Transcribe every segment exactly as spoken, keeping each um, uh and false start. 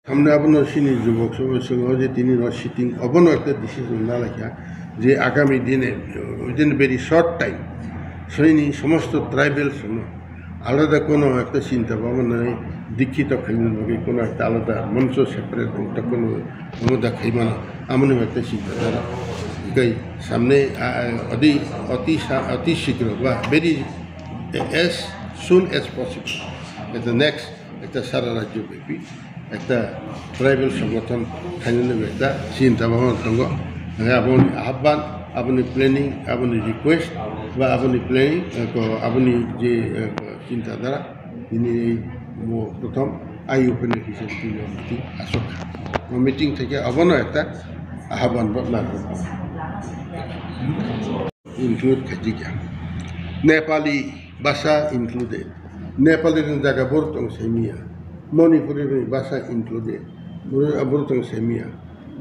Samne abono chini jubok sobo swngo je tini no sitting obono ekta decision na laikha je agami dine, within very short time, chini somosto tribal sono alada kono ekta chinta bhabna nai dikhito khaimani bagwi kono ekta alada moncho separate ekta kono omoda khaimano amoni ekta chinta dhara. Ekai samne, ah, ah, odi, oti sa-, oti shikro ba very as soon as possible. Ekta next, ekta sara rajyo byapi, ekta tribal songothon khainani ekta chinta bhabna tongo. Hingke aboni ahban, aboni planning, aboni request, ba aboni planning, eh, ko aboni je, eh, chinta dhara, ini mo prothom ai upene kisa tini meeting asok. O meeting theke abono ekta ahban bo na include khaijikya. Nepali bhasha included. Nepali ni jaga borok tong semiya. Manipuri ni bhasha included. Borok tong semiya.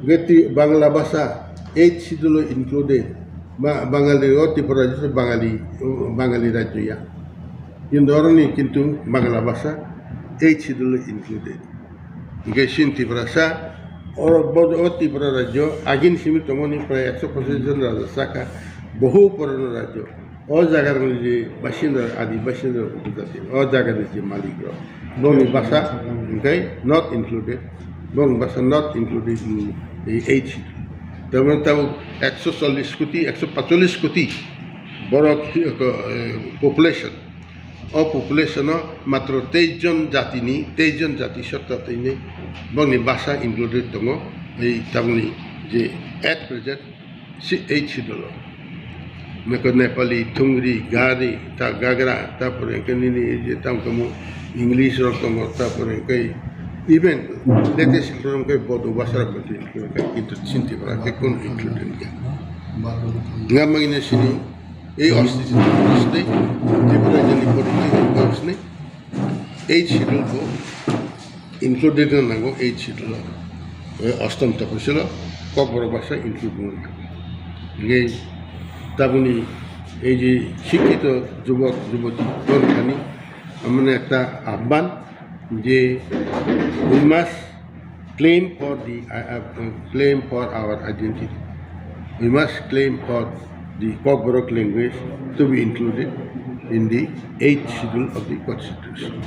Geti Bangla bhasha eighth schedule included. Ba-, Bangali o Tripura rajyo Bangali, Bangali rajyo ya. Kintu oroni kintu Bangla bhasha eighth schedule included. Hingke chini Tiprasa, oro bo, o Tripura rajyo, agini simi tongmani prai ekso pochis jon raja saka, bohu purano rajyo. O jagarokni je basinda, adi basinda upojati, o jagani je malik rok. Bongni bhasha, hingke not included, bongni bhasha not included in the eight schedule. Tamani tabuk ekso chollish koti, ekso pacholis koti borok, eh, population. O population o matro teis jon jatini, teis jon jati sotta tini bongni bhasha included tongo. Ei tabukni je at present si eighth schedule o. Meko Nepali, Thungri, Gari, ta Gagra, tapore hingke nini je tam tamo English rok tongo, tapore hingke even latest rok hingke Bodo bhasha rok bo included, kintu Chinti bhasha khe kono included hingke. Nga mangina sini Ei ostiti, ostiti, Tripura rajyoni political laws ni eighth schedule bo included wngna nango, eighth schedule o, eh, ostom toposilo Kokborok bhasha include wngna nango. Hingke tabukni ei je sikhito jubok juboti tongthani, amoni ekta ahban je we must claim for the, uh, uh, claim for our identity. We must claim for the Kokborok language to be included in the eighth schedule of the constitution.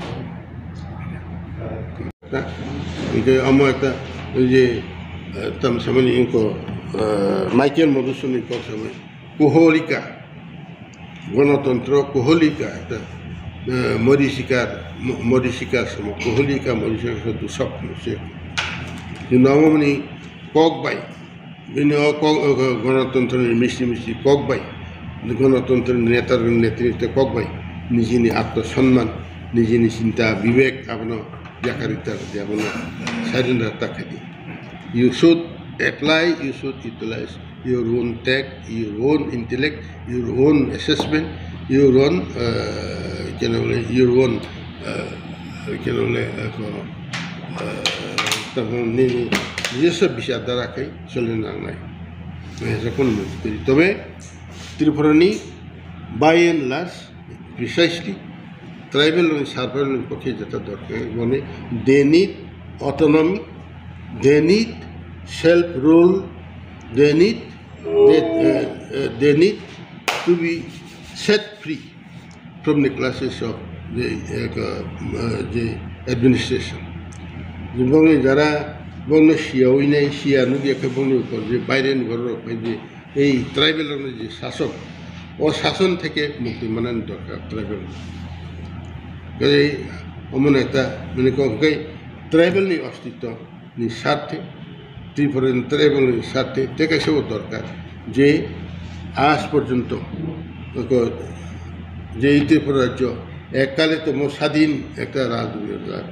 Hingke omo ekta, oi je, uh, tam samani ingko, uh, Michael Madhusudani kok samani, Koholika. Gonotontro koholika, ekta, eh, morisikar, mo-, morisikar samo, koholika, morisikar samo dusok se. Kintu omo mani kok bai, bini o kok, o, o, gonotontro ni misti misti kok bai, gonotontro ni neta, netrito kok bai, nijini atma sonman, nijini chinta bibek, abono yakarita, abono surrender ta khaidi. You should apply, you should utilize your own tech, your own intellect, your own assessment, your own, uh, kena bole, your own, uh, kena bole, uh, ko, uh, tamo nini nijoswo bichar dhara khai choli nangnai. Nai, je kono mukti. Tobe Tripura ni by and large, precisely tribal ni survival ni pokhe jeta dorkar, mane they need autonomy, they need self rule, they need, they, uh, uh, they need to be set free from the clutches of the, uh, uh, the administration. Bongni jara, bongno siya uinai, siya nugya khe bongni upor je baire ni borok rok bai je Ei tribal rokni je sasok, o sason theke mukti manani dorkar tribal. Kaje omo neta, mane kok hwnkhe tribal ni ostitto ni sarthe, Tripura ni tribal ni sarthe, te kaisa o dorkar je aaj porjonto ko je Tripura rajyo ekkale tomo sadin ekta rajyo.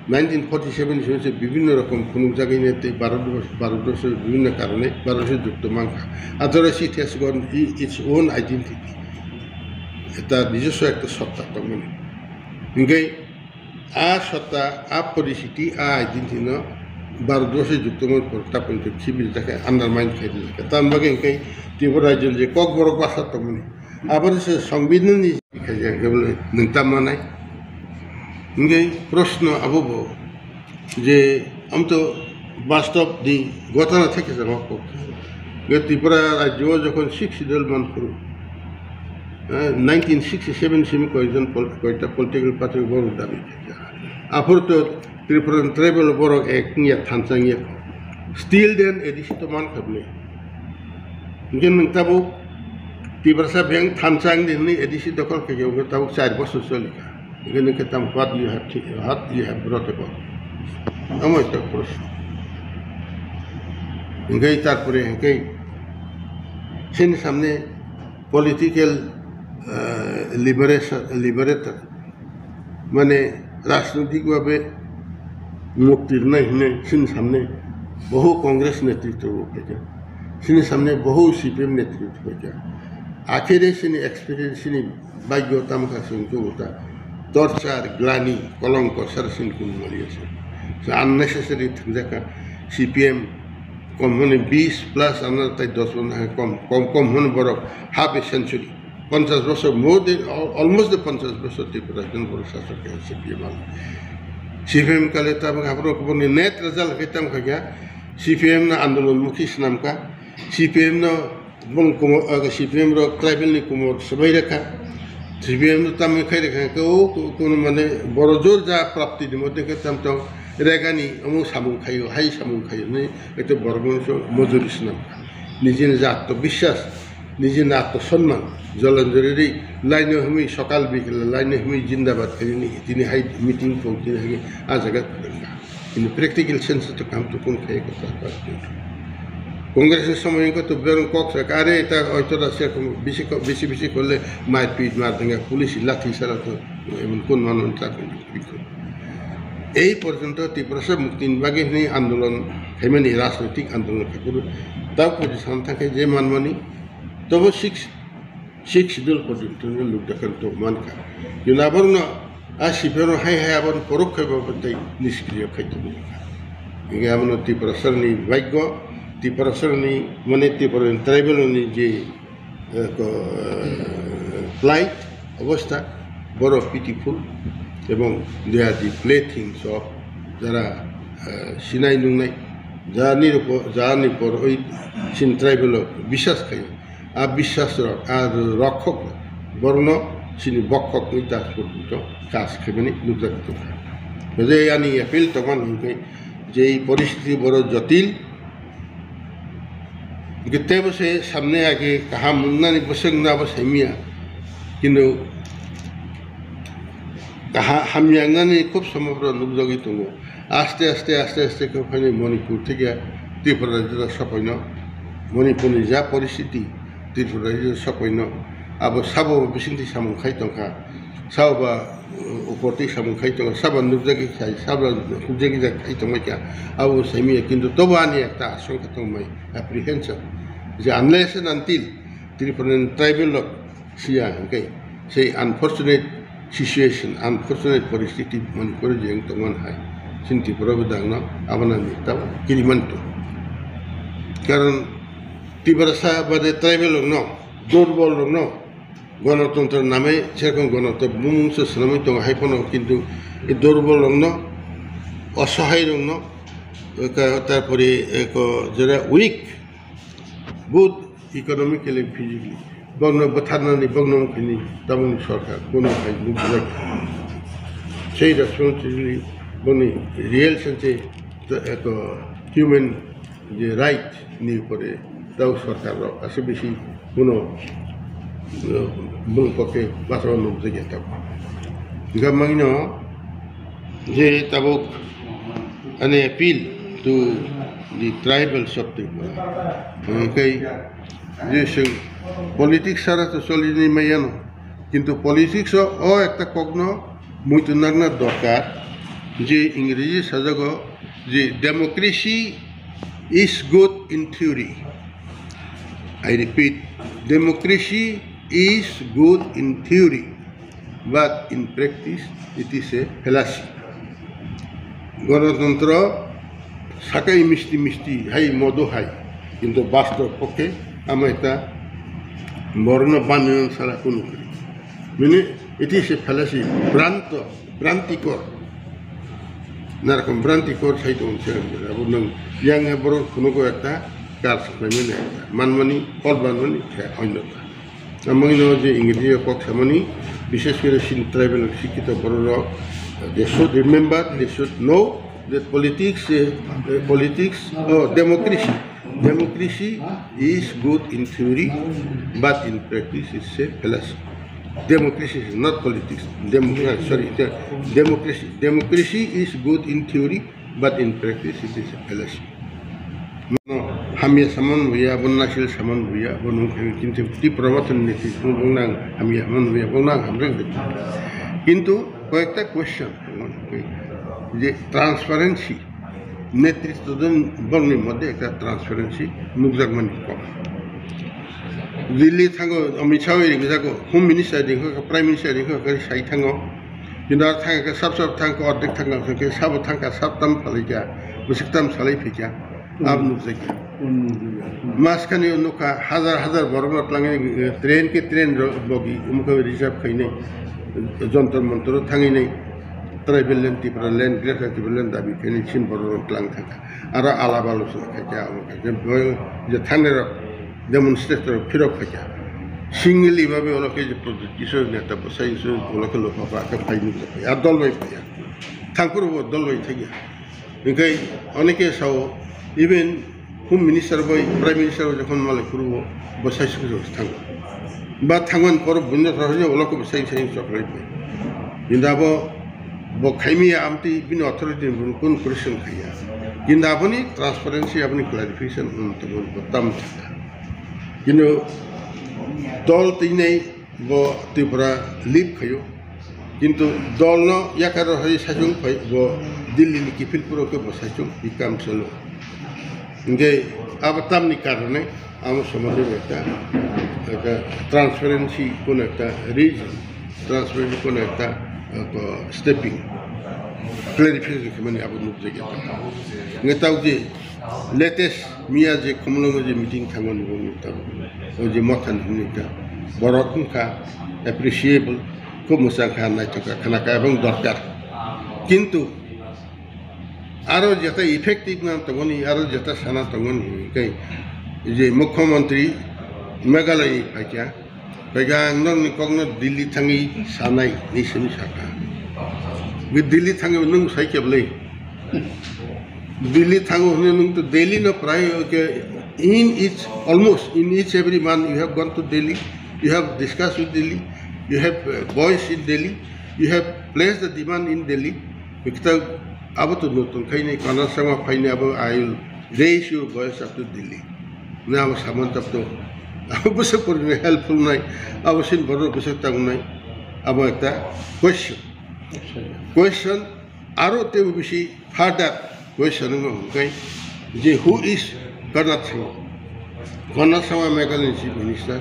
Nineteen forty seven ni somoi bibhinno rokom phunukjagwi tei Bharatbor-, Bharatborsho bibhinno karone Bharatse jukto mankha. Otherwise it has got i-, its own identity. Eta nijoswo ekta sotta tongmani. Hingke a sotta, a poricity, a identity no Bharatborsho jukto man por tapon to khibil jakha, undermine khai jakha. Tamni bagwi hingke Tripura rajyo je Kokborok basa tongmani. Aboni se songbidhan ni khaijak khe bole nwng tam manai. Hingke proshno abo bo je Amto bastob di gotana theke jang kok. Ge Tripura rajyo jokhon sixth schedule man phuru, eh, nineteen sixty-seven simi koijon pol-, koita political party borok dabi khaikha. Aphuru to Tripura tribal borok ek wngya thansa wngya. Still then A D C to man khabni. Hingke nwng tabuk Tiprasa beng thansa wngdi hwnwi A D C dokhol khaikha, hwnkhe tabuk char bosor cholikha. Hingke nwng khe tamo what you have thi-, what you have brought about. Amo ekta proshno. Hingke tarpore hingke chini samne political, eh, liberation, liberator, mane rajnoitik bhabe mukti rwnai hwnwi chini samne bohu Congress netritwo bo phaikha, chini samne bohu C P M netritwo phaikha. Akhere chini experience, chini bhagyo tamkha chwng tubuta torture, glani, kolongko sara chini kun mali ase. So unnecessary thangjakha C P M, kom hwnwi bis plus ano tai dos hwnwi kom, kom, kom hwnwi borok half a century. Ponchas bosor, more than, al-, almost the ponchas bosor Tripura haikhe borok sasok khe C P M ang. C P M kale tabuk aborok boni net result khe tamo khaikha, C P M no andolon mukhi swnamkha, C P M no bong kumo-, ah, C P M rok tribal ni kumor swbai rekha, C P M no tamni khai rekha khe o ku-, kuno mane boro jor ja prapti ni moddhe khe tam tong regani omo samung khaio, hai samung khaio hinwi ekta borok mangso mojori swnamkha. Nijini jat to biswas, nijini atma sonman, jolanjori ri, laino himwi sokal bikla, laino himwi jindabad khainani, tini hai meeting tong, tini hai a jaga kwrwngkha. Ini practical sense to kam to kun khai ko ta ta. Congress ni somoy ko to berong kok sa kare ta oito da se ko bisi ko, bisi bisi korle marpit mar denga, police lathi sara to emon kun manon ta kun. Ei porjonto Tiprasa mukti ni bagwi hwnwi andolon khaimani, rajnoitik andolon khaikuru. Tao pudi san thangkhe je manmani, tobo six, six schedule porjonto no lukdakan to mankha. Yun aborno a C P M no hai hai aboni porok khai babo tei niskriyo khai tongmani. Hingke abono Tiprasa ni bhagyo, Tiprasa ni mane Tripura ni tribal ni je eh, ko-, eh, plight, obostha, boro pitiful, ebong they are the playthings of jara, eh, sinai nungnai, jani rupo-, jani por oi sin tribal o biswas khai, a biswas rok, a rokhok rok, borno sini bokhok ni ta porjonto kas khaimani nukjak tongkha. Kaje ani appeal tongmani hingke je ei poristiti boro jotil, Hingke teibo se samne age kaham wngnani bwswk wngna bo saimanya. Kintu kaha-, hamya wngnani khub somoi phano nukjagwi tongo. Aste aste, aste aste khe phainai Manipur theke Tripura rajyo sopaino. Manipurni ja poristiti Tripura rajyo sopaino. Abo sabo bisingtwi samung khai tongkha. Sabo ba, uh, uporti samung khai tongo, sabo nukjagwi khai, sabo hukjagwi jak khai tongmai kha, abo saimanya, kintu tobo ani ekta asongkha tongmai, apprehension, je unless and until Tripura ni tribal rok siya hingke, sei unfortunate situation, unfortunate poristiti Manipur je wng tongmani hai, chini Tripura bo dangno abonani tabo kirimanto. Karon Tiprasa bade tribal rokno, durbol rokno, Gonotontro namai serokom gonotontro bumung se swnamwi tongo, hai phano kintu durbol rokno, osohai rokno, ka-, tarpore, eh, ko-, jera weak, both economically and physically, bokno bwtharnani, bokno wngkhini tabukni sorkar, bono hai nukjak. Sei responsibility boni real sense, eh, ko-, human je right ni upore tau sorkar rok aswk bisi kuno, uh, bwlwng kokhe bachao nukjakya tabuk. Hingkha mangino je tabuk ani appeal to the tribals of Tripura. Hingkhe je chwng politics sara to choli ni maya no, kintu politics o, o ekta kokno muitu nakna dorkar je Ingreji sajago je democracy is good in theory. I repeat, democracy is good in theory, but in practice it is a fallacy. Gonotontro sakai misti misti hai modo hai, kintu bastob pokhe ama ekta borno banyan sara kunu kri. Mane it is a fallacy, branto, brantikor. Narokom branti kor sai tong se, abo nang yang he borok phunugo ekta kar saklaimani ekta manmani, kol manmani khe oinota. Amangno je Ingreji kok samani, bishesh kore sin tribal sikkito bororok, they should remember, they should know that politics, eh, eh, politics, oh, democracy. Democracy is good in theory, but in practice it's a fallacy. Democracy is not politics. Demo-, uh, sorry, the democracy. Democracy is good in theory, but in practice it is a fallacy. No, hamya saman buya, bo nasil saman buya, bo nung kami kintu Tipra Motha ni neti nung nang hamya saman buya, bo nang hamreng de. Kintu koyekta question, je transparency, netritto don borni moddhe ekta transparency nukjakmani kom. Delhi thango, Amit Shah bai ringjago, Home Minister ringkha, Prime Minister ringkha, khe sai thango. Kintu ar thang khe sab sab thang khe ordek thang khe sabo thang kha sab tam phalai kha, bwswk tam salai phi kha, ab nukjak kha. Maskani nukha hajar hajar borok no twlangwi, eh, train khe train ro-, bogi, umukha reserve khainai, Jantar Mantar thangwi nai, tribal land, Tipra land, Greater Tipra land dabi khainai, sin borok rok twlang thang kha. Aro alaba lusu khaikha, abo khaikha, bo je thangnairok demonstrator phirok khaikha. Singili babe olo khe je Pradyut Kishore neta bwsai se olo khe lopha ba khe phai nukjakha. A dol bai phaiya. Thangphuru bo dol bai thangya. Hinkhe oneke sao, even Home Minister bai, Prime Minister bai jokhon malai phuru bo, bo sai se thango. Ba thangmani poro buino thangya olo khe bo sai sai choklai phai. Hinda bo Bo khaimiya amtwi bini authority ni kun question khaiya. Kintu aboni transparency, aboni clarification wng tongmani bo tam thangkha. Kintu dol twinai bo Tripura leave khaio. Kintu dolno yakar rohorwi saichung phai bo Delhi ni kiphilpuro khe bo saichung, he comes alone. Hinkhe abo tamni karone amo somote ekta, ekta transparency kono ekta reason, transparency kono ekta, eh, ko stepping, clarification khaimani abo nukjakya. Hinkhe tao je latest miya je Khumulwngo je meeting thangmani bo nukha, o je Mothani hinwi kha, borok wngkha appreciable, khub mwchang kha, naithok kha, khna kha, ebong dorkar. Kintu aro jeta effective na tongmani, aro jeta sana tongmani, hinkhe je Mukhyamantri Meghalaya ni phaikha, phaikha ang nokni kokno Delhi thangwi sanai, ni simi sakha. Be Delhi thangwi nung sai khe bwlai? Delhi thango hwnwi nung to Delhi no prai, okay, in each, almost in each every month you have gone to Delhi, you have discussed with Delhi, you have, uh, voiced in Delhi, you have placed the demand in Delhi. Ekta abo to notong khaini kana sama phaini abo, I will raise your voice up to Delhi. Na abo saman tap to. Abo bwswk porni helpful nai. Abo sin borok bwswk tang nai. Abo ekta question. Question aro tebo bisi further question wngkha hwnkhe je who is Konrad Sangma? Konrad Sangma Meghalaya ni Chief Minister.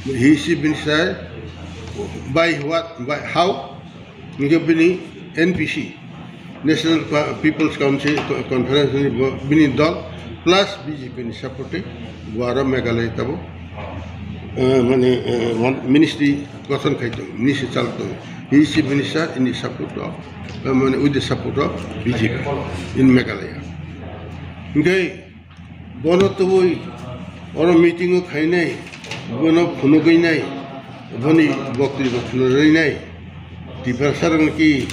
He is Chief Minister by what, by how? Hingke bini N P C, National Pa-, People's Council Co-, Conference ni bo, bini dol plus B J P ni support e bo aro Meghalaya tabuk, eh, mane, eh, mon-, ministry gothon khai tongo, ministry chal tongo. He is Chief Minister in the support of, eh, mane with the support of B J P in Meghalaya. Hingke Bono tubui oro meeting o khainai, bono phunugwinai, boni boktwibw khwlwrwinai, Tiprasarokni ki,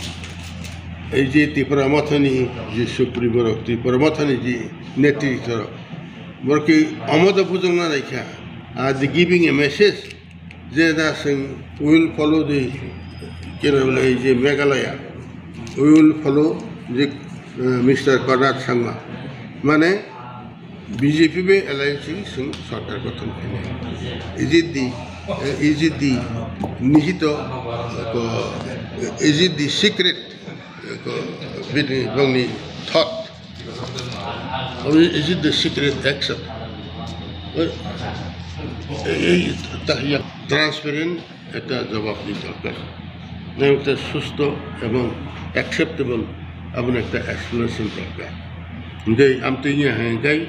ei je Tipra Mothani je supremo rok, Tipra Mothani je netritw rok, borok ki omo da bujokna naikha, are they giving a message? Je da chwng we will follow the, keno le je Meghalaya, we will follow the, uh, Mister Konrad Sangma. Mane B J P bai alliance chwng sarkar gothon khainai. Is it the, uh, is it the nihito, uh, is it the secret, uh, bini bongni thought? Or is it the secret action? Ei, ei, ta-, ya, transparent ekta jawab ni dorkar. Nang ekta susto ebong acceptable aboni ekta explanation dorkar. Hingke amtwi ya hingke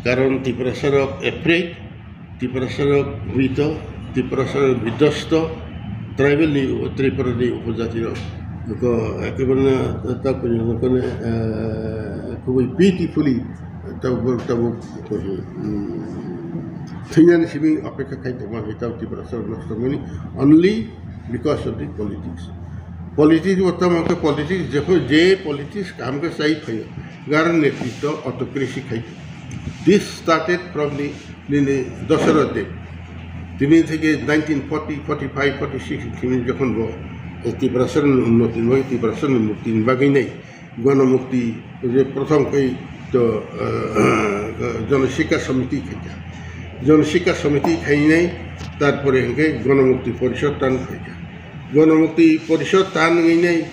karon Tiprasarok afraid, Tiprasarok bito, Tiprasarok bidosto, tribal ni, Tripura ni upojati rok Ko, ekebareno, ta ko, ko, eh, kubui beautifully, ta, ta, mm, thwinani simi apekha khai tongma hai ta Tiprasa nosto mani, only because of the politics. Politics bo tamo khe politics, jekho je politics kaham khe chai phaio, gar netritto autocracy khai. This started from the nini Dasarath Deb. Tini theke nineteen forty, forty-five, forty-six tini jokhon bo, eh, Tiprasa ni unnoti ni bagwi, Tiprasa ni mukti ni bagwi nai, Ganamukti je prothom kai to, eh, Janashikha Samiti khaikha. Janashikha Samiti khainai, tarpore hwnkhe Ganamukti Porishad tan khaikha. Ganamukti Porishad tan wngwi nai,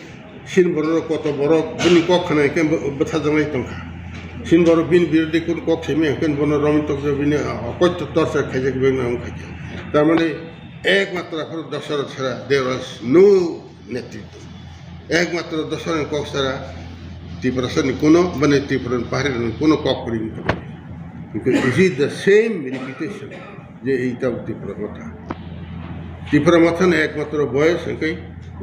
Sin borok koto borok bini kok khna hwnkhe bo-, bwthajaknai tongkha. Sin borok bini birodhi kun kok simi hwnkhe bono romwi tokjak bini, ah, koito torture khaijak bini wngkha khe. Tar mane ekmatro aphuru Dasarath chhara, there was no netritto. Ekmatro Dasarath ni kok chhara Tiprasa ni kuno, bani Tripura ni pahari ni kuno kok kwrwi wngkha. Because is it the same repetition? Je ei tabuk Tipra Motha. Tipra Motha ni ekmatro boyes hwnkhe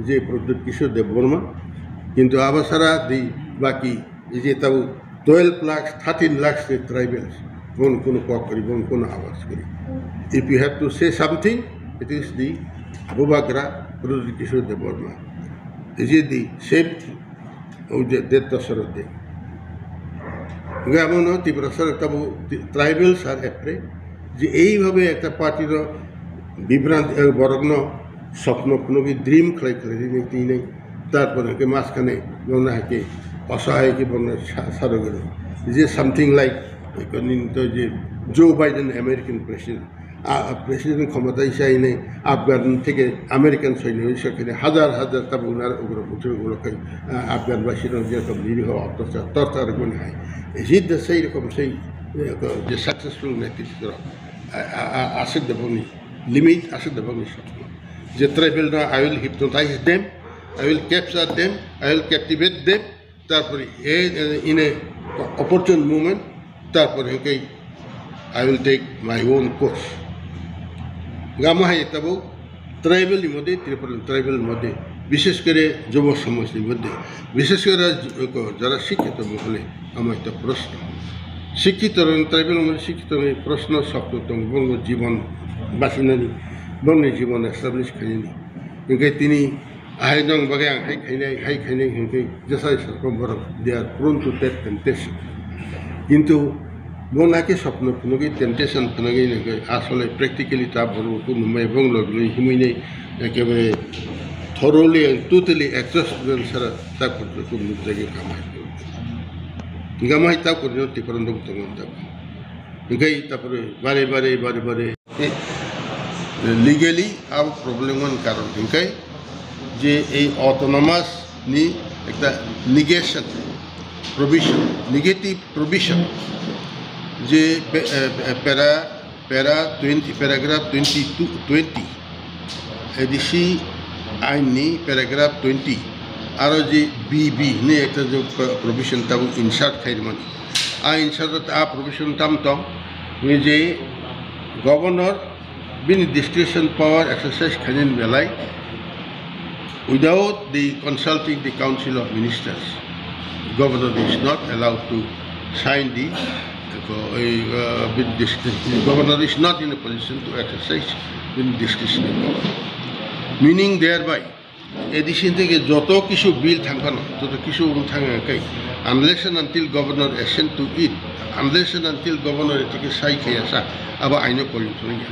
je Pradyut Kishore Debbarma. Kintu abo sara di baki je tabuk twelve lakhs, thirteen lakhs je tribals, bono kuno kok kwrwi, bono kuno awas kwrwi. If you have to say something, it is the Bubagra Pradyut Kishore Debbarma. Is it the same thing? Obo je Dasarath Deb. Hingke abono Tiprasa rok tabuk ti-, tribals are afraid je eibabe ekta party rok bibranti, eh, borokno sopno phunugwi dream khlai khlai rinai twi nai. Tarpore hingke maskane bono haike osahai khe bono sa-, sarogwi rw. Je something like, eh, nini to je Joe Biden American president. A, president khomota isa ini Afghan theke American soino isa kene hajar hajar tabuk nar ugra puthur ulo kai, a, Afghan basi no je kam niri ho torta torta rok mani hai. Is it the sei rokom sei, eh, ko je successful netritwa? A, a, a, asik de boni limit, asik de boni sokno. Je tribal no, I will hypnotize them, I will capture them, I will captivate them. Tarpore, eh, eh, in a opportune moment, tarpore hingke I will take my own course. Gamo hai tabuk tribal ni mode, Tripura tribal ni mode, bishes kore jubo somaj ni mode, bishes kore ju-, ko jara sikkito mohole amo ekta proshno. Sikkito rok tribal mode sikkito ni proshno sokto tong, bongo jibon basinani, bongni jibon establish khainani. Hingke tini Ahai nong bagwi ang hai khainai, hai khainai hwnkhe jesai saka borok, they are prone to that temptation. Kintu bo naki sopno phunugwi, temptation phunugwi nokhe asole practically ta borok kunu mai bong logwi himwi nei, ekebare thoroughly and totally exhausted sara ta kunu nukjagwi kamai. Hinga mai ta kunu Tripura nuk tongo ta. Hingai ta pore bare bare bare bare. Legally abo problem wngkha karon hingkai je ei autonomous ni ekta negation provision, negative provision je pe-, eh, para, para twenty, paragraph twenty-two, twenty, A D C ain ni paragraph twenty, aro je B B ni ekta je pro-, provision tabuk insert khairmani. A insert a provision tam tong, je governor bini discretion power exercise khainani belai without the consulting the Council of Ministers, governor is not allowed to sign the, uh, bini discretion. Governor is not in a position to exercise bini discretionary power. Meaning thereby, A D C theke joto kisu bill thangphano, joto kisu wng thang ya kai, unless and until governor assent to it, unless and until governor etike sai khaya sa, abo aino koyung thung ya.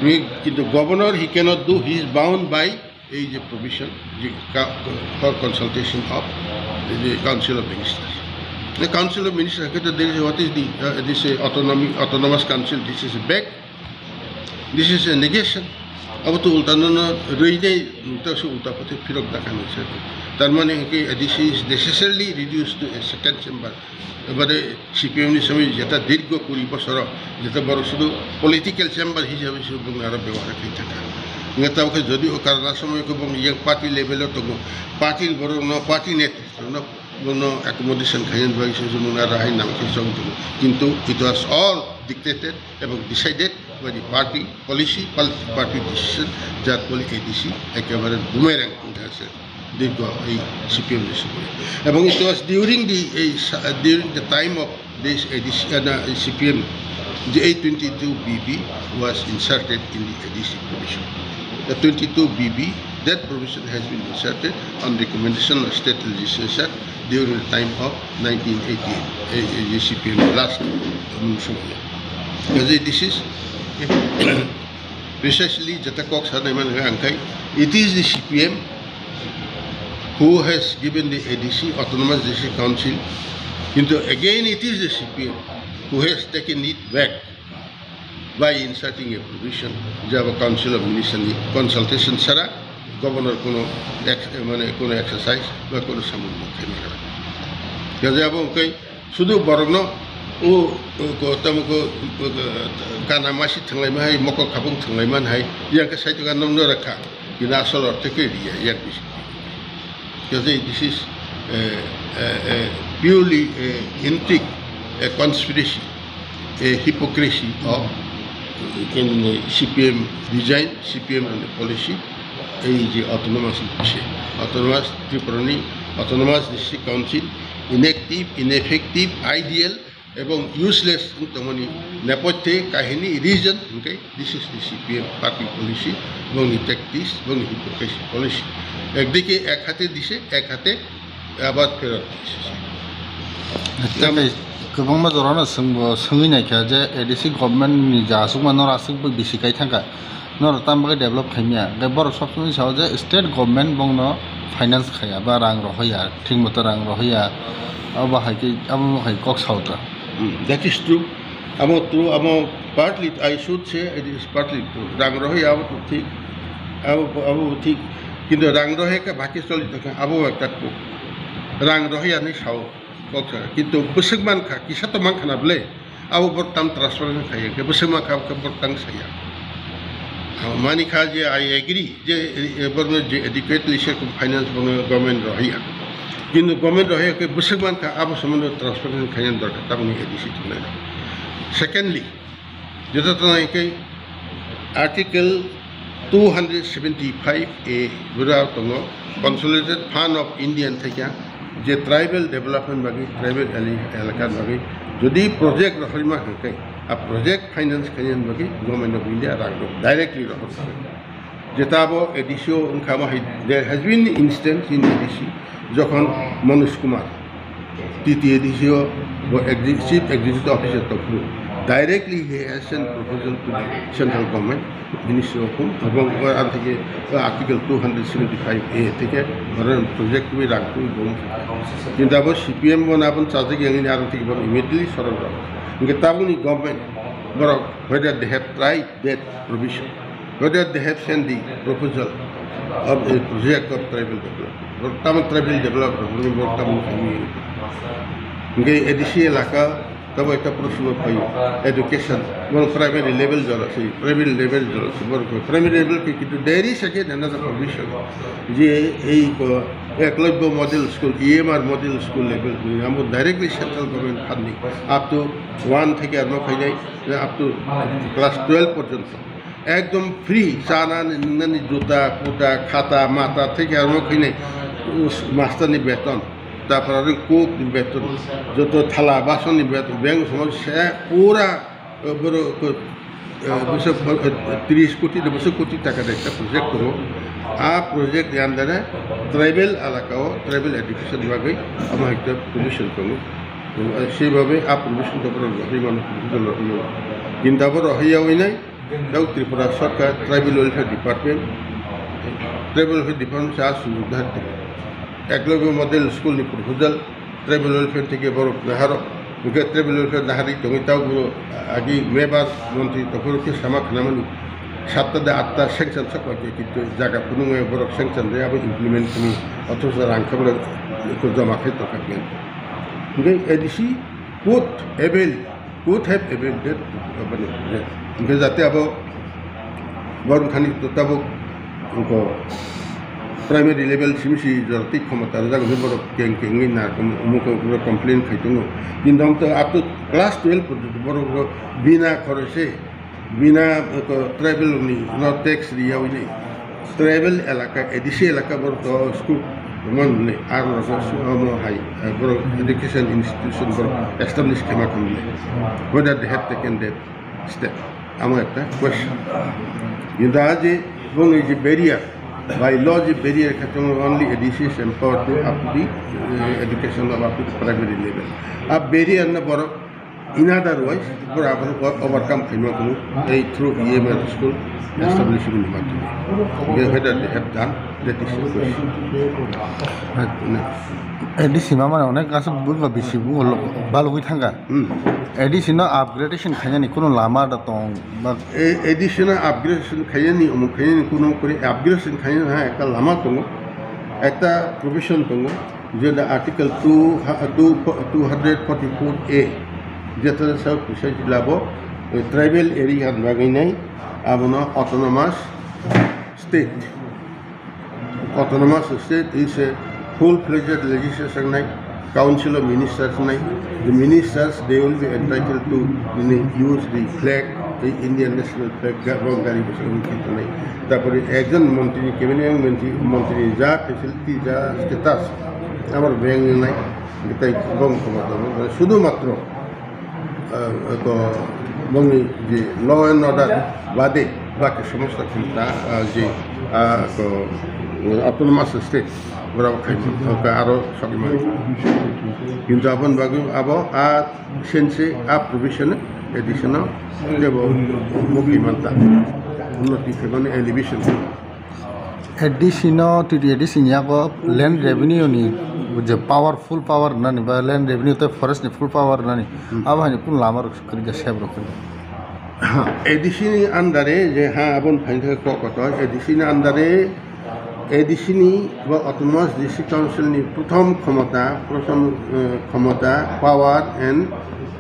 Ni, kintu governor, he cannot do, he is bound by ei je provision, je ka-, for consultation of the Council of Ministers. The Council of Ministers, there is, what is the, uh, this, uh, autonomy, autonomous council, this is a back. This is a negation. Abo to ulta no, no, rwi dei, ta se ulta pate phirok dakha no se. Tar mane hingke A D C is necessarily reduced to a second chamber. Ebare C P M ni somoi jeta dirgho kuri bosoro, jeta borok sudu political chamber hisabe se bung aro bebohar khai thaka. Nge tabo khe jodi o karana somoi ko bung yang party level o tongo, party ni borok no, party netritwo no, bono accommodation khaina bagwi se bung aro hai nang khe chong tongo. Kintu it was all dictated ebong decided by the party policy, pol-, party decision, jat bole A D C ekebare bumerang wngkha se. They go, eh, C P M ni somoi. Ebong it was during the, eh, sa-, during the time of this A D C, uh, no, C P M, the eight twenty-two B B was inserted in the A D C provision. The twenty-two B B, that provision has been inserted on recommendation of state legislature during the time of nineteen eighty-eight, eh, eh, C P M last, um, somoi. Because this is precisely jeta kok sanai man ang kai, it is the C P M who has given the A D C, Autonomous District Council, kintu again it is the C P M who has taken it back by inserting a provision je abo Council of Minister ni consultation sara governor kono ex-, mane kono exercise ba kono samung bo khaima nang. Kaje abo kai sudu borokno o, o, ko, tamo ko, o, ko, kana masi thanglaima hai, mokol khapung thanglaima hai, yang khe saitwkha nokno rakha, bini asol ortho khe riya, yang bisi. Because this is, eh, eh, eh, purely, eh, intrigue, a conspiracy, a hypocrisy of, eh, C P M design, C P M ni policy, ei je autonomous ni bisi. Autonomous Tripura ni, Autonomous District Council, inactive, ineffective, ideal, ebong useless wng tongmani nepothe kahini reason hwnkhe this is the C P M party policy, bongni tactics, bongni hypocrisy policy. Ekdike ek hate dise, ek hate abad pherot dise. Tei kwbangma jorano swngbo swngwi naikha je A D C government ni ja aswkma noro aswk bisi kai thangkha. Norok tamo bagwi develop khaimya? Hwnkhe borok sob somoi sao je state government bongno finance khaiya ba rang rohoya, thik moto rang rohoya, abo hai khe, abo hai kok sao ta. Hmm, that is true. Amo true, amo partly, I should say it is partly true. Rang rohoya abo to thik, abo, abo thik. Kintu rang rohoya khe bhaki choli tongkha, abo ekta true. Rang rohoya ni sao. Kok sa, kintu bwswk mankha, kisa to mankha na bwle, abo borok tam transparency khaiya, khe bwswk mankha, khe borok tang saya. Mani kha je I agree, je, eh, borokno je adequately se finance borokno government rohaiya. Kintu government rohaiya khe bwswk mankha, abo somondo transparency khaina dorkar, tamoni A D C thumnairok. Secondly, Joto tongna hwnkhe Article two hundred seventy-five A bwrao tongo, Consolidated Fund of India thekya je tribal development bagwi, tribal ele-, elaka bagwi jodi project rohorma hwnkhe, a project finance khaina bagwi Government of India rang rok directly rohor. Jeta abo A D C o wngkha, amo hai, there has been instance in A D C, jokhon Manoj Kumar, T T A D C o bo exi-, Chief Executive Officer tongphuru, directly he has sent proposal to the central government, Ministry of Home, ebong o ar theke, o Article two hundred seventy-five A theke, oro project twi rang twi bo wngkha. Kintu abo C P M bo nabon chajak yang ini ar theke bo immediately sorok rok. Hingke tabukni government borok, whether they have tried that provision, whether they have sent the proposal of a project of tribal development. Borok tamo tribal development, borok tamo khaimani. Hingke A D C elaka, tamo ekta proshno phaio, education, borok primary level jora se, primary level jora se, borok primary level ke kintu there is again another provision. Je ei ko Eklavya Model School, E M R Model School level, amo directly central government funding, up to one theke armo khainai, up to class twelve porjonto. Ekdom free, chanani, nwngnani, juta, kuta, khata, mata, theke armo khainai, us-, master ni beton, tarpore aro cook ni beton, joto thala, bason ni beton, beng somo se pura, eh, boro, eh, bwswk, eh, tris koti, bwswk koti taka de ekta project tongo. A project ni under e tribal elaka o tribal education bagwi amo hai ekta provision tongo. Eh, sei bagwi a provision to borok rohorwi mano, kintu abo rohorya wngnai. Tei Tripura Sarkar Tribal Welfare Department, Tribal Welfare Department se aswk uddhar twi. Eklavya Model School ni proposal Tribal Welfare theke borok naharo. Hingke Tribal Welfare naharwi tongwi tabuk agi Mebas montri tongphuru khe sama khnamani satta de atta sanction sakma khe kintu jaga phunuknai borok sanction de abo implement khnwi othocho rang khe borok joma khai tongkha khe. Hingke A D C could avail could have availed that, aboni, hingke jate abo borok thani to tabuk wngkha primary level simi si jora twi khomota rijak hwnwi borok keng kengwi na kom-, omo khe borok complain khai tongo. Kintu amo to up to class twelve porjonto borok rok bina khoroi se, bina, eh, ko-, tribal ni no tax riya hwnwi tribal elaka, A D C elaka borok to school Tongmani ar rok omo hai, eh, borok education institution borok establish khaima tongmani. Whether they have taken that step, amo ekta question. Kintu a je bongni je barrier, by law je barrier khe tongo, only A D C is empowered to up to the, eh, education of up to the primary level. A barrier no borok In other words, borok aphuru overcome khaima kunu ei through E M L school establishment ni madhyome. They, whether they have done, that is a question. A D C ma mane onek aswk bugo bisi bugo lo-, balugwi thangkha. Hmm. A D C no upgradation khainani kunu lama da tong ba? A D C no upgradation khainani, omo khainani kunu kuri upgradation khainani ha ekta lama tongo, ekta provision tongo. Je the Article two, two, two hundred forty-four A, jeta sa precisely abo, eh, tribal area ni bagwi nai, abono autonomous state. Autonomous state is a full-fledged legislation nai, council of ministers nai. The ministers, they will be entitled to, you know, use the flag, the Indian national flag, ga-, rong gari bwskango nai. Tarpore ekjon montri, cabinet montri, montri ja facility, ja status, amar bank nai, tai bong khomota, sudhumatro, ah, to bongni je law and order bade baki somosto khomota, ah, je, ah, to autonomous state borok khai aro sokma. Kintu aboni bagwi abo a sense a provision additional tebo mukti manta unnoti khebani elevation. A D C no, T T A D C ni yago land revenue ni je power, full power nani ba land revenue tei forest ni full power nani. Hmm. Abo hani kun lama rok kwrwi da sep rok kwrwi. Ha, A D C ni under e je ha abon phain thai kok kotor, A D C ni under e, A D C ni bo autonomous district council ni prothom khomota, prothom, eh, khomota power and,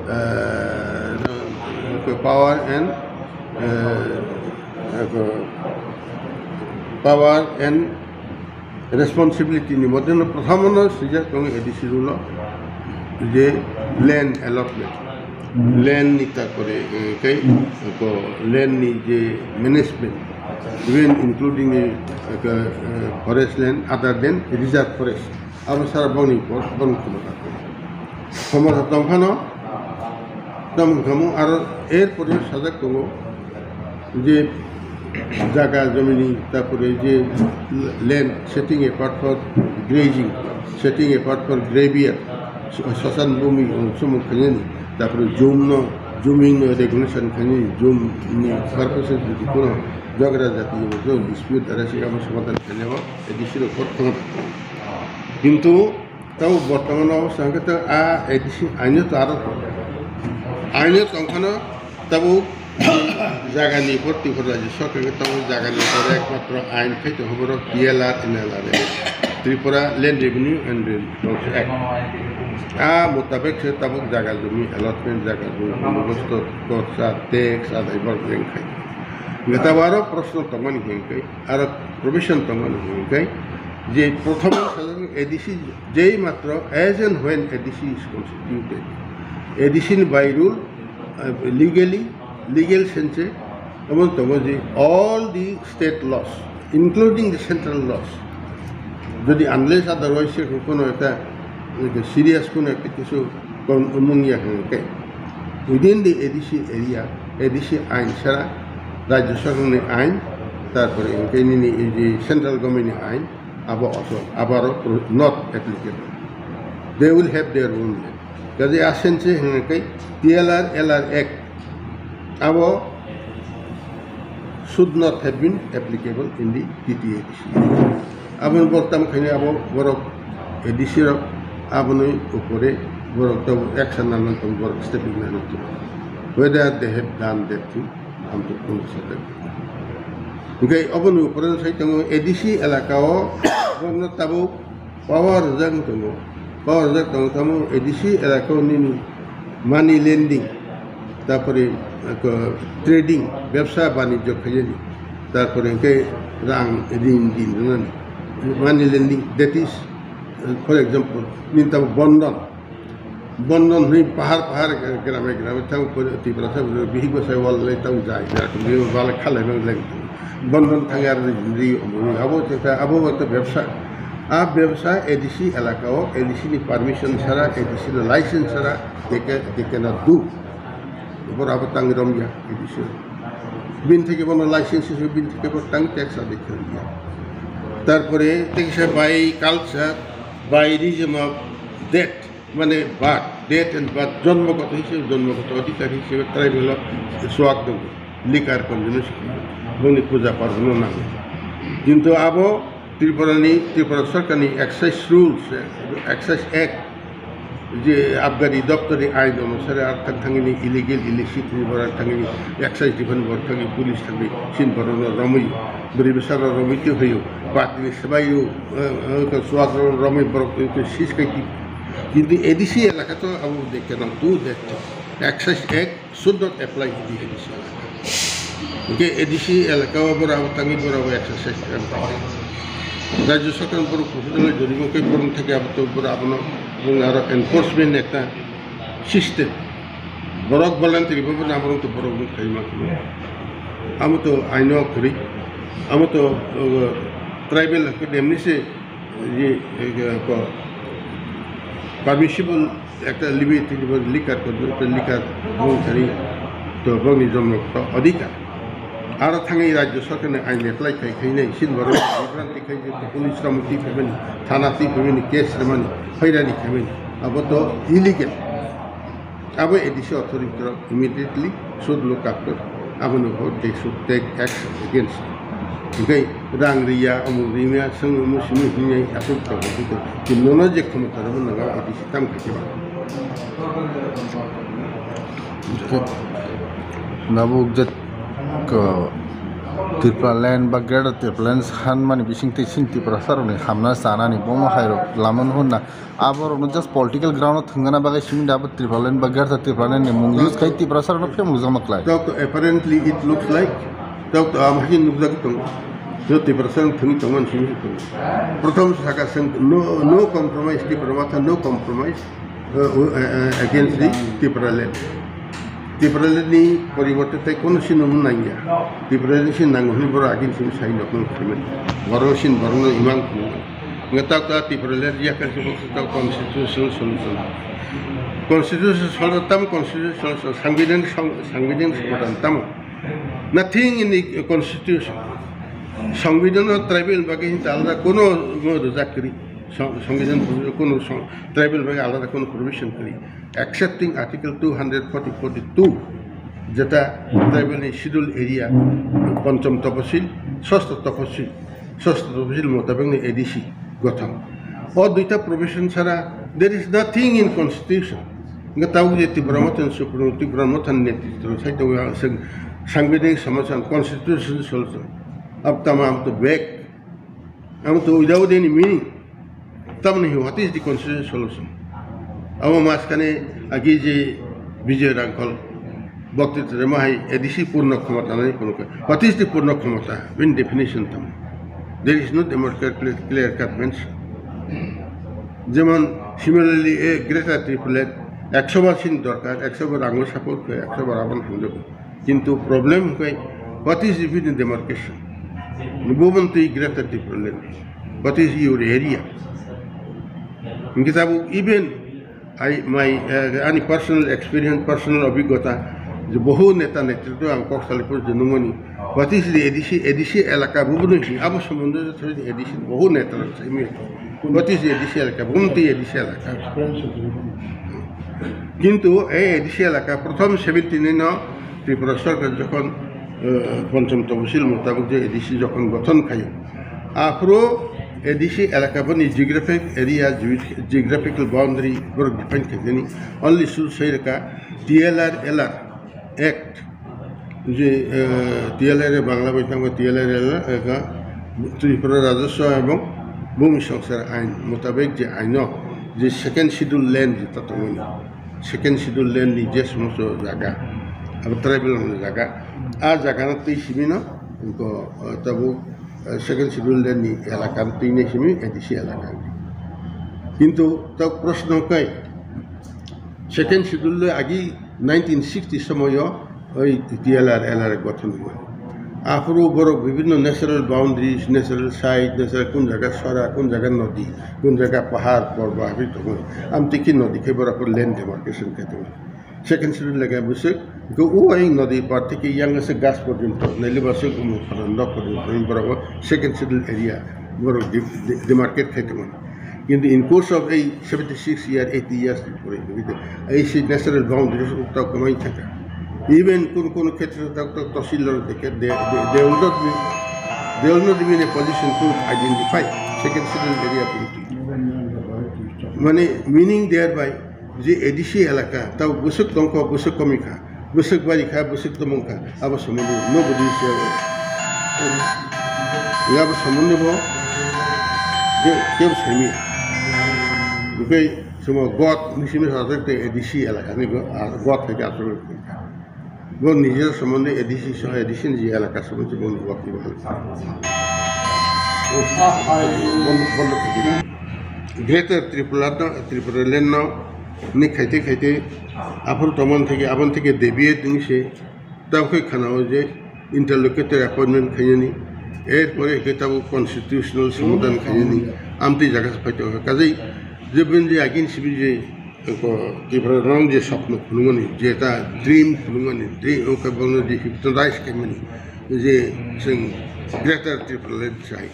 eh, power and, eh, power and responsibility ni modhe no prothom no swijak tongo A D C rule o je land allotment, land ni tarpore, eh, kai, ko land ni je management, even including, eh, ka, eh, forest land other than reserve forest, abo sara boni por, boni khomota tongo. Khomota tongphano, tamo khamu aro er pore sajak tongo, je jaga jomini, tarpore je land setting apart for grazing, setting apart for gravier, sosan bumi, sumuk khainani, tarpore jum no, zooming no regulation khainani, jum ni purpose jodi kono jagra jati dispute arise, abo somadan khainai o A D C rok khomota. Kintu Tabo bortoman obostha hwnkhe to a A D C aino to aro tongo. Aino tongphano tabo jagani upor Tripura Rajya Sarkar khe tabo jagani upor ekmatro ain khai tongo borok T L R, N L R A, Tripura Land Revenue and Rent Laws Act. A mutabek se tabuk jaga jumi allotment, jaga jumi bondo bosto, korsa, tax adai borok reng khai. Hwnkhe tabo aro proshno tongmani hwnkhe, aro provision tongmani hwnkhe, je prothom A D C Jei matro as and when A D C is constituted, A D C ni by rule, uh, legally, legal sense, omo tongo je all the state laws, including the central laws, jodi unless otherwise se kono ekta serious kono ekta kisu kon-, mung ya hwnkhe, within the A D C area, A D C ain sara, Rajya Sarkar ni ain, tarpore hwnkhe nini ei je central government ni ain, abo also, abaro pro-, not applicable. They will have their own land. Kaje asense hwnkhe T L R, L R Act, abo should not have been applicable in the T T A D C. Aboni borok tamo khaini abo borok A D C rok aboni upore borok to action nana tong, borok stepping nana tong. Whether they have done that thing, ang to kono sakha. Hwnkhe oboni upore sai tongo A D C elaka o borokno tabuk power rwjak wng tongo. Power rwjak tongo tamo A D C elaka o nini money lending, tarpore, eh, trading, bebsa banijyo khaiyani, tarpore hwnkhe rang rin din rwnani, money lending, that is, eh, for example, nini tamo bondon, Bondon hwnwi pahar pahar, grame grame thang, Tiprasa bihik bwsai wal lai tang jai, jai, bini bale khalai mang lai. Bondon thang yar ri, ri, ri, abo chekha, abo bo to bebsa. A bebsa A D C elaka o A D C ni permission sara, A D C ni license sara, they can, they cannot do. Boro abo tangwi romya A D C. Bini theke bono license hisabe bini theke bo tang tax adai khlaiya. Tarpore tekisa by culture, by region of death, mane birth, death and birth, jonmogoto hisabe, jonmogoto odhikar hisabe tribal o swak tongo, likar konjwino swk, bongni puja parbono nango. Kintu abo Tripura ni, Tripura Sarkar ni Excise Rules, eh, Excise Act, je Abgari Doptor ni ain onusare ar thang thangini illegal, illicit ni borok thangini Excise Department borok thangi, police thangi, sin borok no romwi, bwrwi bwsa rok romwi twi phaio, patri swbaio, eh, eh, swak rok romwi borok twi twi sis khai twi. Kintu A D C elaka to abo they cannot do that thing. Excise Act should not apply in the A D C elaka. Hingke A D C elaka o bora abo tangwi bora abo exercise khlai tangwi. Rajya Sarkar borok professional jorimo khe borok theke abo to bora abono, bora aro enforcement ekta system. Borok voluntary bo bora borok to borok no khlai ma khe. Amo to aino kwrwi. Amo to, uh, tribal hwnkhe nemni se, ye, eh, ko, permissible ekta limit tini bo likar ko, ekta likar bung thani to bongni jomno to adhikar. Aro thangwi Rajya Sarkar ni ain apply khai khai nai sin borok bibranti khai je police rok twi phaimani, thana twi phaimani, case rwmani, phairani khaimani. Abo to illegal. Abo A D C authority rok immediately should look after. Abono bo they should take action against. Hingke rang riya, omo riya, seng omo simi hinai asuk to bo to. Ki nono je khomota rok naga A D C tam khe ba. Nabuk je ko Tripura land ba Greater Tripura land sanmani bising tei sin Tripura saroni hamna sanani bomo hairok lamano honna. Aborokno just political ground o thwngna bagwi simi da abo Tripura land ba Greater Tripura land ni mung use khai Tripura sarokno phemlukjakma khlai. Doctor, apparently it looks like, doctor, am hakin nukjagwi tongo. No Tripura sarok thwngwi tongmani simi se tongo. Prothom saka seng no, no compromise, Tripura Motha no compromise, uh, uh, uh, against the Tripura land. Tripura land ni poriborte tei kono sino nangya. Tripura land sino nango hwnwi borok agin simi sai nokno khaiman. Borok sin borokno imang khaiman. Nga tak ta Tripura le ya kan se bok ta constitutional solution. Constitutional solution tam constitutional solution. Sangbidhan sang-, sangbidhan solution tam. Nothing in the constitution. Sangbidhan o tribal bagwi hinta alada kono mo rwjak kri. Sang-, sangbidhan kono sang-, tribal bagwi alada kono provision kri. Accepting Article two hundred forty, forty-two, jeta tribal ni schedule area, ponchom toposil, sosto toposil, sosto toposil motabek ni A D C gothon. O duita provision sara, there is nothing in constitution. Nga tabuk je Tipra Motha ni Supreme, Tipra Motha ni netritwo sai tongo, ang seng-, sangbidhanik somosa, constitution solution. Ab tama am to back. Amo to without any meaning. Tamoni hi, what is the constitutional solution? Amo maskane agi je Bijoy Rangkhol, Bhakti Trema hai A D C purno khomota nai purno kha. What is the purno khomota? In definition tam. There is no democratic clear cut mention. Jemon similarly a Greater Tripura, ekso bar sin dorkar, ekso bar rango support khe, ekso bar abon hamjak. Kintu problem hwnkhe, what is even demarcation? Bo montwi Greater Tipraland. What is your area? Hwnkhe tabuk even I, my, eh, ani personal experience, personal obhiggota, je bohu neta netritwo ang kok salai phuru je nungmani. What is the A D C? A D C elaka bubuno hi abo somondo je thori A D C bohu neta rok sai mi. What is the A D C elaka? Bubuno twi A D C elaka. Kintu ei A D C elaka prothom seventy-nine no Tripura Sarkar jokhon, eh, Ponchom Toposil mutabok je A D C jokhon gothon khaio, aphuru A D C elaka boni geographic area, ge-, geographical boundary borok define khaijani. Only suru sai rwkha T L R L R Act, je, eh, T L R A Bangla bai tangma T L R L R, eh, ka Tripura Rajaswa ebong Bhumi Sangsar Ain mutabek je aino je second schedule land je ta tongmani. Second schedule land ni je somosto jaga, abo tribal ni jaga, a jaga no twi simi no, ko, eh, tabuk, eh, second schedule land ni elaka no twi nai simi A D C elaka. Kintu ta proshno kai, second schedule le agi nineteen sixty somoyo oi T L R L R gothon hwnmani. Aphuru borok bibinno natural boundaries, natural site, natural kun jaga sora, kun jaga nodi, kun jaga pahar, porbo, aboni tongo. Amtwi khe nodi khe borok land demarcation khe tongo. Second schedule lage bwswk, hwnkhe o ayang nodi par theke yang se gas porjonto, naile bwswk umung pharan dok porjonto, borok second schedule area borok de-, de-, demarcate khe tongo. Kintu in course of ei seventy six year, eighty years ni pore, ei se natural boundaries ukta kwmai thangkha. Even kun kun khetre tak tak tahsildar de, de, de, they will not be, they will not be in a position to identify second schedule area committee. Mane meaning thereby je A D C elaka tao bwswk tongkha, bwswk komikha. Bwswk bari kha, bwswk tongmung kha, abo somondo nobody se abo. Abo somondo bo je kebo saimya. Bukai somo God ni simi sa te A D C elaka ni bo, ah, God hai ka aswk kha. Bo nijor somondo A D C so, A D C ni je elaka somondo bo ni God ni bo. Greater Tripura no, Tripura land no ni khaite khaite aphuru tomon theke, abon theke deviate wngse. Tabuk khe khana-o je interlocutor appointment khainani, er pore khe tabuk constitutional somadan khainani, amtwi jaga se phai tongkha. Kajai je bini je agin sibi je, ko, Tripura rong je sopno phunukmani, je ta dream phunukmani, dream wngkha bono je hypnotize khaimani, je chwng Greater Tripura Land chai.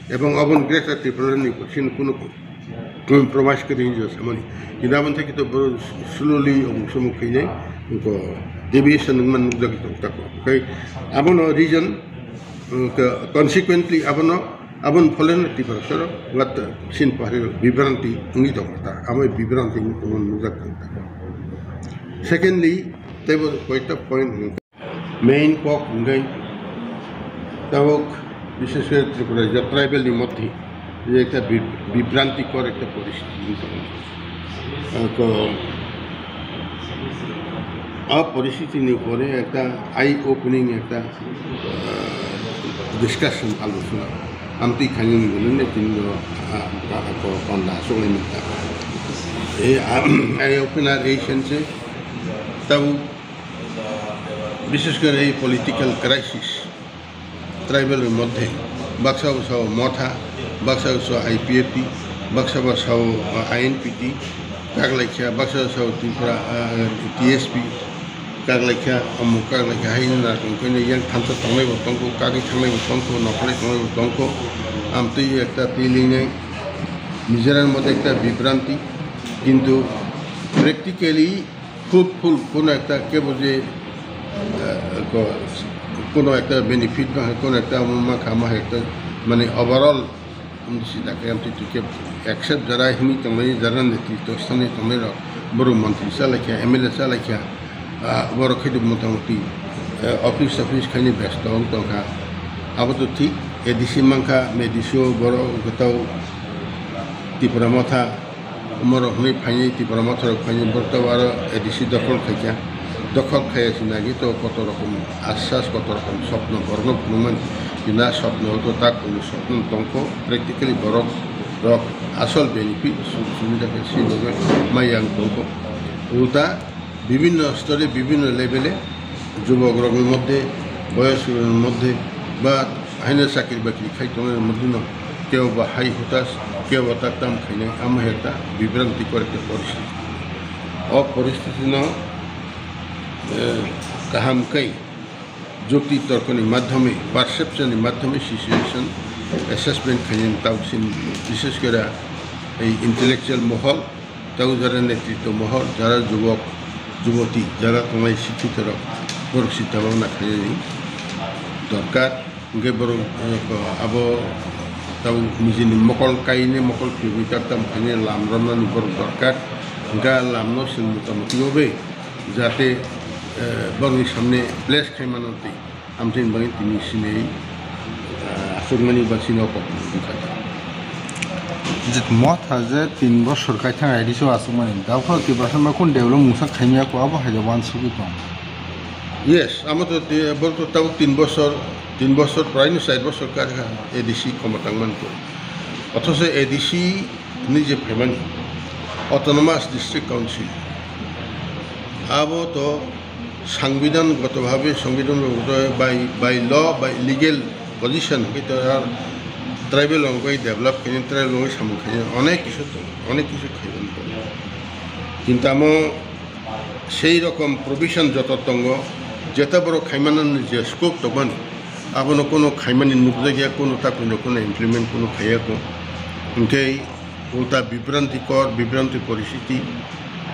Ebong aboni Greater Tripura ni sini kunu compromise kwrwi hinwi samani. Kintu aboni theke to borok slowly omo somo khainai, ko deviation wngmani nukjagwi tong tako. Khai abono reason, uh, ko-, consequently abono, aboni pholeno Tiprasa rok wat sin pahari bibranti wngwi tong ta. Amo bibranti wngwi tongmani nukjak tong tako. Secondly, teibo koita point Main kok hwnkhe tabuk, bishesh kore Tripura rajyo tribal ni moddhe je ekta bi-, bibrantikor ekta poristhiti wngwi tongo. Ah, to, a poristhiti ni pore ekta eye opening ekta, ah, discussion, alochona amtwi khainani hwnwi tini bo, ah, ah, ko-, panda aswk lai nukha. E, ah, eye opener ei sense tabuk Bishesh kore ei political crisis, tribal ni moddhe, baksa bo sao Motha, baksa bo sao I P F T, baksa bo sao, ah, I N P T, kaglaikha, baksa bo sao Tripura, ah, T S P, kaglaikha, omo kaglaikha, hai wngna khe yang thansa tongnai bo tongkho, kagwi thangnai bo tongkho, nokholai tongnai bo tongkho, amtwi ekta twi linai nijera moddhe ekta bibranti, kintu practically fruitful, kono ekta kebo je, eh, ko-, kono ekta benefit ba hai, kono ekta omo ma kha ma hai ekta, mane, overall, um, si da khe amtwi twi khe accept jara hini tongnai, jara netrito sthanwi tongnai rok, borok montri chalaikha, M L A chalaikha, ah, borok khe motamoti, eh, office toffice khaini besto wng tongkha. Abo to thik, A D C mankha, M A D C o borok gotao Tipra Motha, Omorok hwnwi phainai, Tipra Motha rok phainai, borok tabuk aro A D C dokhol khaikha. Dokhol khaiya se nagwi tabuk koto rokom asas, koto rokom sopno borokno phunukmani. Kintu a sopno to tak wngwi sopno tongkho, practically borok rok asol benefit su-, sumida khe se bagwi mai yang tongkho. Ulta bibinno স্তরে, bibinno level e, যুবক rokni moddhe, boyos rokni moddhe, ba haino chakri bakri khai tongnai moddhe no kebo ba hai hutas, kebo ba tak tam khainai, amo hai ekta bibrantikor ekta poristhiti. O poristhiti no, eh, kaham khe jukti torkoni madhyome, perception ni madhyome situation assessment khainai tabuk sini, bishesh kore ei intellectual mohol, Tei jara netritw mohor, jara jubok, juboti, jara tongnai sikhitorok, borok chita bhabna khainani dorkar. Hwnkhe borok, eh, abo tabuk nijini mokol kainwi, mokol phiyogwi tak tam khainai lam romnani borok dorkar. Hwnkhe a lamno chwng motamoti obe jate, eh, borokni samne place khai mano twi. Amtwini bagwi tini sinwi, ah, aswkmani ba sini o kok wngkha. Je motha je tin bosor kaithang I D C o aswkmani, daphuru Tiprasa ma kun develop mungsa khaimya kho, abo hai uansugwi tong. Yes, amo to ti-, borok to tabuk tin bosor, tin bosor, praino char bosor karkha A D C khoma tangmani kho. Othocho A D C hwnwi je phaimani, Autonomous District Council, abo to সংবিধানগতভাবে, সংবিধানগত by, by law, by legal position, hwnkhe to ar tribal wngwi develop khainai, tribal wngwi samung khainai, onek kisu tongo, onek kisu khaimani tongo. Kintu amo sei rokom provision joto tongo, jeta borok khaimanani je scope tongmani, abono kono khaimani nukjakya, kono takhwino kono implement kono khaiya ko. Hwnkhe ulta bibrantikor, bibranti poristiti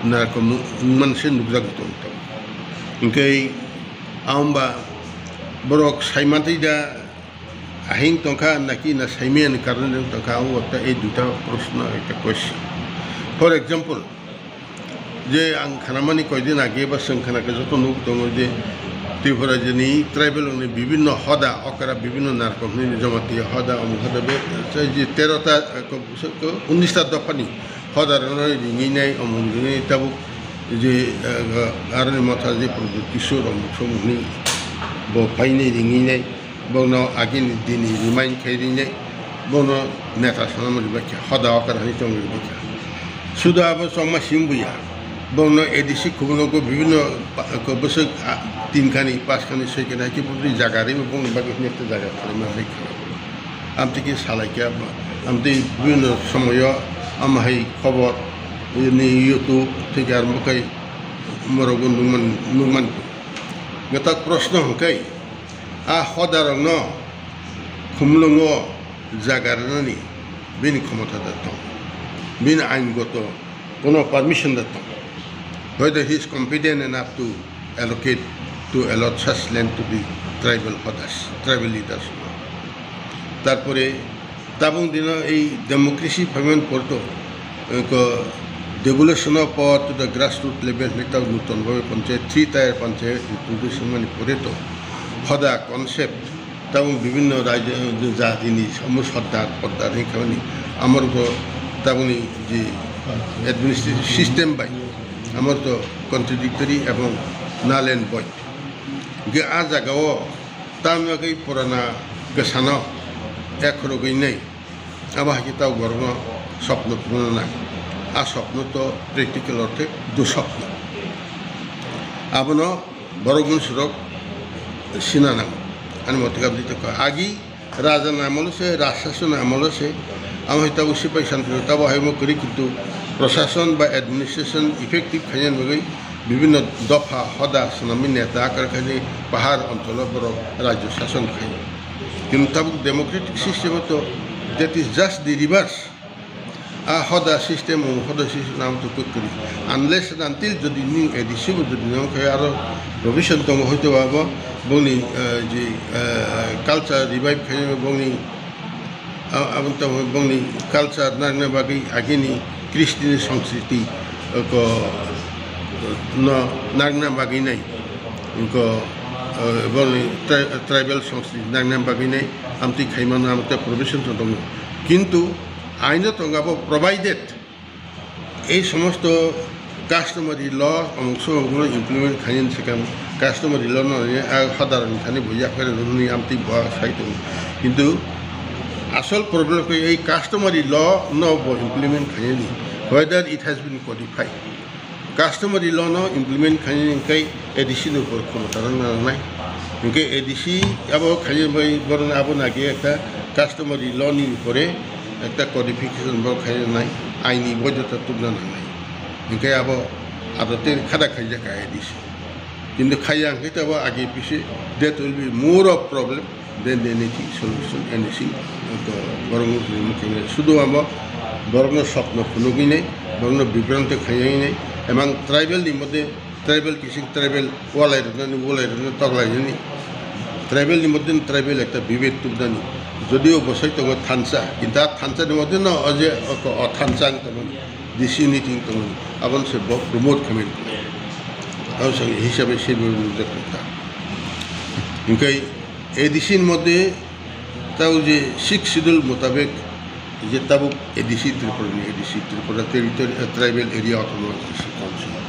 narwkmung wngmani se nukjagwi tongo. Hwnkhe aomba borok saimatwi da ahing tongkha naki na saimani karon wng tongkha, abo ekta ei duita proshno, ekta question. For example, je ang khanamani koidin age ba chwng khanakhe joto nuk tongo je Tripura jeni tribal ni bibinno hoda okra bibinno narwkmung ni Jamatia hoda, omo hoda be, je tero ta, ko, ko, unnish ta dophani hoda rwna ringwi nai, omo ringwi nai tabuk je, eh, aroni motha je Pradyut Kishore omo somoni bo phainai ringwi nai. Bono agini dini remind khai rinai, bono neta sanamani bakya, hoda okar hai tongmani bakya. Suda abo chongma simbuya, bono A D C khubungo bibinno pa-, ko bwswk, ah, tin khani, pas khani, soi khani, hai khe bubri jaga rimo, bongni bagwi hwnwi ekta jaga khlaima hai kha. Amtwi khe salai khe, amtwi bibinno somoyo ama hai khobor, ni YouTube, thik ar mukhai morokbo nukman, nukman. Gata proshno hwnkhe, a hodarokno khumlwngo jaga rwnani bini khomota da tong, bini aingoto kono permission da tong, whether he is competent enough to allocate, to allot such land to the tribal hodas, tribal leaders. Tarpore tabuk dino ei democracy phaimani porto, eh, ko devolution of power to the grassroots level hinwi tabuk nuton bhabe panchayat, three tier panchayat introduce wngmani pore to hoda concept tabuk bibinno rajyo, jatini omo sordar pordar hinwi khamani amorbo tabukni je administrative system bai amorto contradictory ebong null and void. Hingke a jagao tamni bagwi purana kwsano ekhorogwi nai, abo hai khe tabuk borokno sopno phunukna nang. A sopno to practical orthe dusopno. Abono borok mwnsurok sina nango. Ani mote khe aboni tongkha agi raja ni amolo se, rajshason ni amolo se, amo hai tabuk sipai santri tabuk hai omo kwrwi, kintu prosason ba administration effective khainani bagwi bibinno dopha hoda swnamwi neta akar khainai pahar oncholo borok rajyo sason khai. Kintu tabuk democratic system o to that is just the reverse. A hoda system, o hoda system abo to kwrwi. Unless and until jodi nini A D C bo jodi nang khai aro provision tongo hoito abo bongni, eh, je, eh, culture revive khai bongni A-, aboni tamo bongni culture nangna bagwi agini Kristini sangskriti, eh, ko, eh, no nangna bagwi nai. Ko, eh, bongni tri-, tribal sangskriti nangna bagwi nai. Amtwi khaimano amtwi provision tong tongo. Kintu aino tongo abo provided Ei somosto customary law omuk somok no implement khainani swkang customary law no a hodarok ni thani bo yapharwi rwmani amtwi bo sai tongo. Kintu asol problem khe ei customary law no bo implement khainani, whether it has been codified. Customary law no implement khainani hwnkhe A D C ni upor khomota rwna nangnai. Hwnkhe A D C abo khainani bai borok abo nagi ekta customary law ni upore ekta codification bo khainai, aini boidota tubna nangnai. Hwnkhe abo adote khada khaijak A D C. Kintu khaiya hwnkhe abo age pise, that will be more of problem than anything solution, anything. To borok no sudu abo borok no sopno phunugwi nai, borok no bibranto khainai, emang tribal ni mote tribal kising tribal walai rwnani, walai rwnani, toklai nani. Tribal ni moddhe tribal ekta bibed tubnani. Jodio bosai tongo thansa, kintu a thansa ni moddhe no o je o, o thansa wng tongmani, disunity wng tongmani. Aboni se bo promote khaimani. Abo se hisabe se bo nujak ta. Hingkai A D C ni moddhe tao je sixth schedule motabek je tabuk A D C Tripura ni, A D C Tripura Territory, eh, Tribal Area Autonomous District Council.